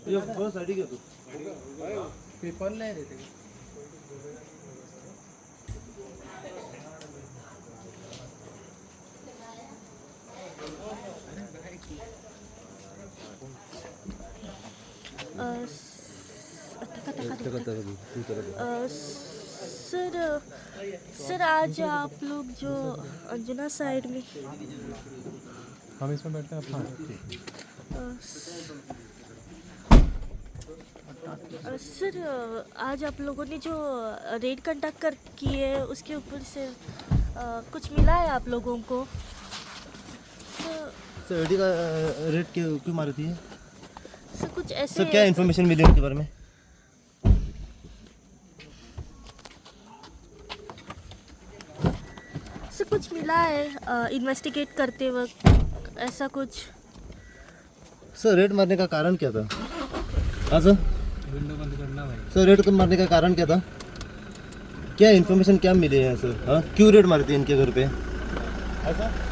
बस सायडीक यो तूं. पेपर नाही रे ते. सर, सर आज आप लोग जो अंजुना साइड में हम इसमें बैठते हैं. हाँ, ठीक. सर, आज आप लोगों ने जो रेड कंडक्ट कर की है उसके ऊपर से कुछ मिला है आप लोगों को सर? सर, ईडी का रेड क्यों क्यों मारी थी? सर, कुछ ऐसे सर, क्या इन्फॉर्मेशन मिली उनके बारे में? सर, कुछ मिला है इन्वेस्टिगेट करते वक्त ऐसा कुछ? सर, रेड मारने का कारण क्या था? हाँ सर. विंडो बंद करना भाई. सर, रेड मारने का कारण क्या था? क्या इन्फॉर्मेशन क्या मिली है सर? हाँ, क्यों रेड मारी थी इनके घर पे? हाँ सर.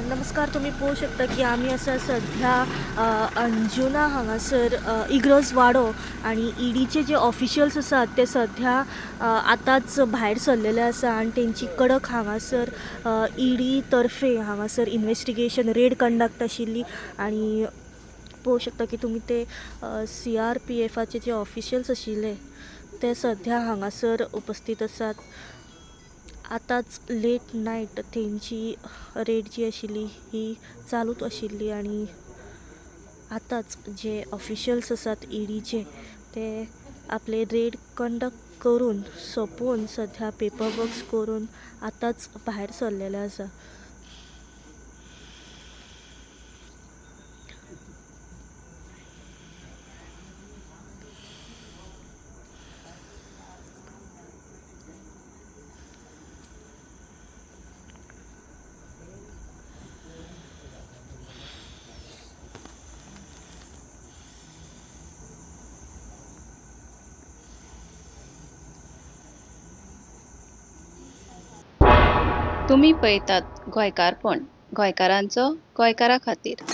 नमस्कार, तुमी पळोवंक शकता की आमी आसा सध्या अंजुना हांगासर इग्रोज वाडो आनी ईडीचे जे ऑफिशियल्स आसात ते सध्या आतांच भायर सरलेले आसा आनी तेंची कडक हांगासर ईडी तर्फे हांगासर इन्वेस्टिगेशन रेड कंडक्ट आशिल्ली आनी पळोवंक शकता की तुमी ते सीआरपीएफाचे जे ऑफिशियल्स आशिल्ले ते सध्या हांगासर उपस्थित आसात. आतांच लेट नायट तेंची रेड जी आशिल्ली ही चालूच आशिल्ली आनी आतांच जे ऑफिशियल्स आसात ईडीचे ते आपले रेड कंडक्ट करून सोंपोवन सध्या पेपर वर्क्स करून आतांच भायर सरलेले आसा. तुमी पळयतात गोंयकारपण, गोंयकारांचो गोंयकारा खातीर.